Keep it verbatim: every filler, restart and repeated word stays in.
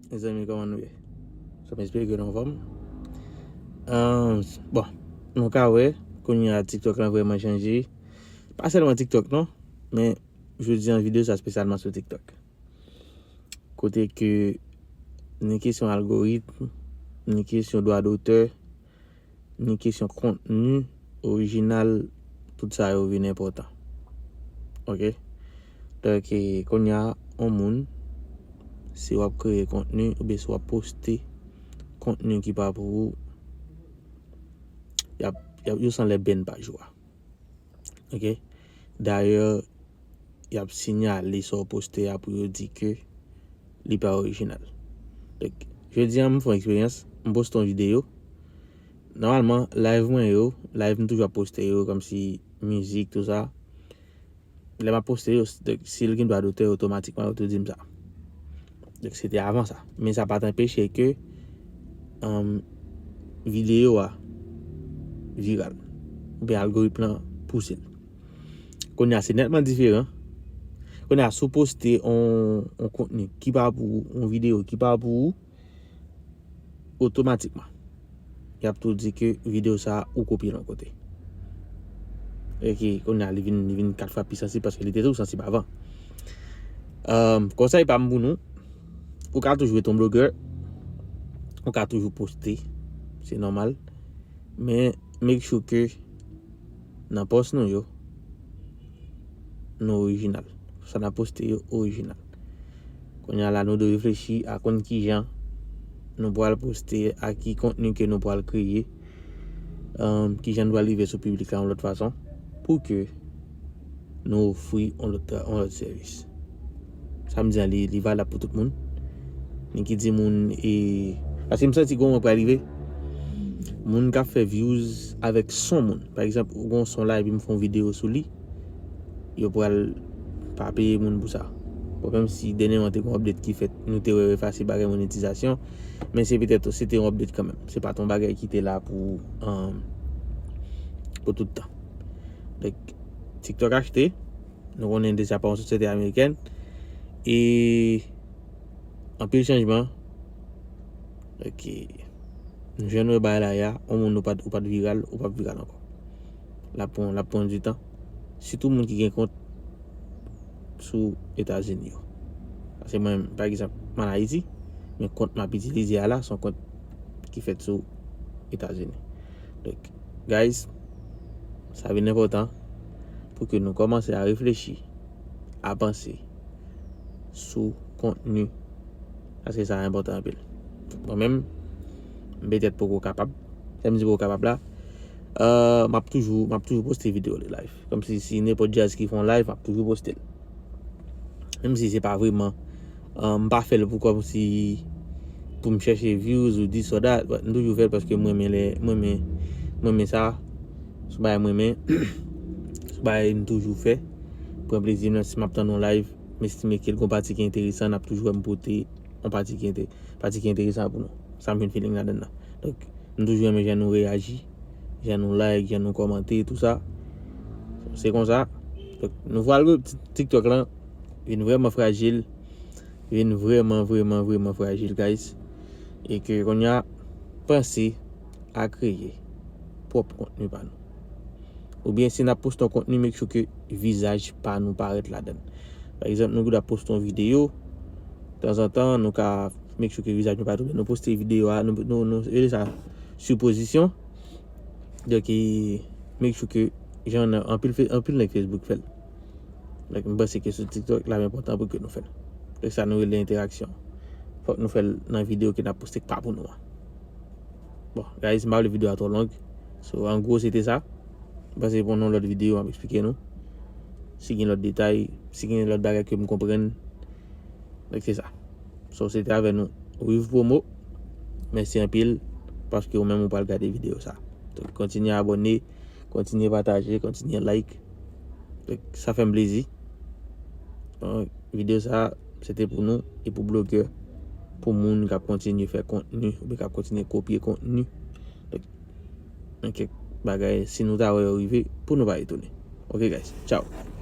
Mezanmi, kòman nou ye? So, m espere ke nou anfòm. Ahn, bon, nou ka wè, kounye a TikTok lan vrèman chanje. Pa sèlman TikTok, non, men jodi an videyo sa espesyalman sou TikTok. Kote ke ni kesyon algoritm, ni kesyon dwa dotè, ni kesyon kontni orijinal, tout sa yo vin enpòtan. Oke? Donk, e, kounye a, yon moun, si w ap kreye kontni, oubyen si w ap poste kontni ki pa pou ou, y ap, y ap, yo sanlè ban paj ou a. Oke? Dayè, y ap sinyale sa w poste a pou yo di ke li pa orijinal. Donk, jodi a, m fè yon eksperyans, m poste yon videyo. Nòmalman, live mwen yo, live m toujou ap poste yo, kòmsi mizik, tou sa. Lè m ap poste yo, donk, si l gen dwa dotè, otomatikman, yo tou di m sa. Donk, se te avan sa. Men sa pa t anpeche ke, um, videyo a viral. Oubyen algoritm lan pouse l. Kounye a, se nètman diferan. Kounye a, si w poste yon, yon kontni ki pa pou ou, yon videyo ki pa pou ou, otomatikman, y ap tou di ke videyo sa a ou kopye l yon kote. E ke kounye a, li vin, li vin kat fwa pi sansib paske li te toujou sansib avan. Um, konsèy pa m pou nou, ou ka toujou ret yon blogè, ou ka toujou poste, se nòmal, men make sure ke nan pòs nou yo, nou orijinal. Sa n ap poste yo orijinal. Kounye a la, nou dwe reflechi a konn kijan nou pral poste, a ki kontni ke nou pral kreye, um, kijan nou pral rive sou piblik la yon lòt fason, pou ke nou ofri yon lòt, yon lòt sèvis. Sa m di a, li, li valab pou tout moun. Men ki di moun, e, paske m santi gon moman pral rive, moun k ap fè views avèk son moun. Pa egzanp, ou gon son la epi m fè yon videyo sou li, yo pral pa peye moun pou sa. Bon, menm si dènyèman te gon update ki fèt, nou te wè yo efase bagay monetizasyon, men se petèt, se te yon update kanmenm. Se pa t yon bagay ki te la pou, um, pou tout tan. Donk, TikTok achte, nou konnen deja pa yon sosyete amerikèn, e anpil chanjman. Oke. Nou jwenn wè bagay la ya, yon moun ou pa t, ou pa t viral, ou p ap viral ankò. L ap pran, l ap pran di tan. Sitou moun ki gen kont sou Etazini yo. Paske mwen, pa egzanp, m ann Ayiti, men kont m ap itilize a la, se yon kont ki fèt sou Etazini. Donk, guys, sa vin enpòtan pou ke nou kòmanse a reflechi, a panse sou kontni. Paske sa enpòtan anpil. Mwen menm, m petèt poko kapab. Lè m di poko kapab la, euh, m ap toujou, m ap toujou poste videyo de live. Kòmsi si nenpòt djaz ki fè yon live, m ap toujou poste l. Menm si se pa vrèman, euh, m pa fè l pou kòmsi pou m chèche views ou this or that, but m toujou fè l paske m renmen lè, m renmen, m renmen sa. Se yon bagay m renmen. Se yon bagay m toujou fè. Pran plezi m nan si m ap tann yon live, m estime ke l gon pati ki enteresan, n ap toujou wè m pote yon pati ki ente-, pati ki enteresan pou nou. Sa m jwenn feeling ladan nan. Donk, m toujou renmen jan nou reyaji, jan nou like, jan nou kòmante, tou sa. Se konsa. Donk, nouvo algoritm TikTok lan vin vrèman frajil, vin vrèman, vrèman, vrèman frajil, guys. E ke kounye a, panse a kreye pwòp kontni pa nou. Oubyen si n ap poste yon kontni, make sure ke vizaj pa nou parèt ladan l. Pa egzanp, nou gen dwa poste yon videyo, tanzantan, nou ka make sure ke vizaj nou pa twouble. Nou poste videyo a, nou, nou, nou rele sa sipozisyon. Donk, e, make sure ke, jan nan anpil fe-, anpil nèg Facebook fè l. Donk, m panse ke sou TikTok, l ap enpòtan pou ke nou fè l. Donk, sa nou rele entèraksyon. Fòk nou fè l nan videyo ke n ap poste k pa pou nou an. Bon, guys, m pa vle videyo a twò long. So, an gwo, se te sa. M panse pou yon lòt videyo, m ap eksplike nou. Si gen lòt detay, si gen lòt bagay ke m konprann, donk se sa. So, se te avè nou, Wiv Promo. Mèsi anpil, paske ou menm ou pral gade videyo sa. Donk, kontinye abòne, kontinye pataje, kontinye like. Donk, sa fè m plezi. Donk, videyo sa, se te pou nou e pou blogè, pou moun k ap kontinye fè kontni, oubyen k ap kontinye kopye kontni. Donk, nan kèk bagay, si nou ta wè yo rive, pou nou pa etone. Ok, guys. Ciao.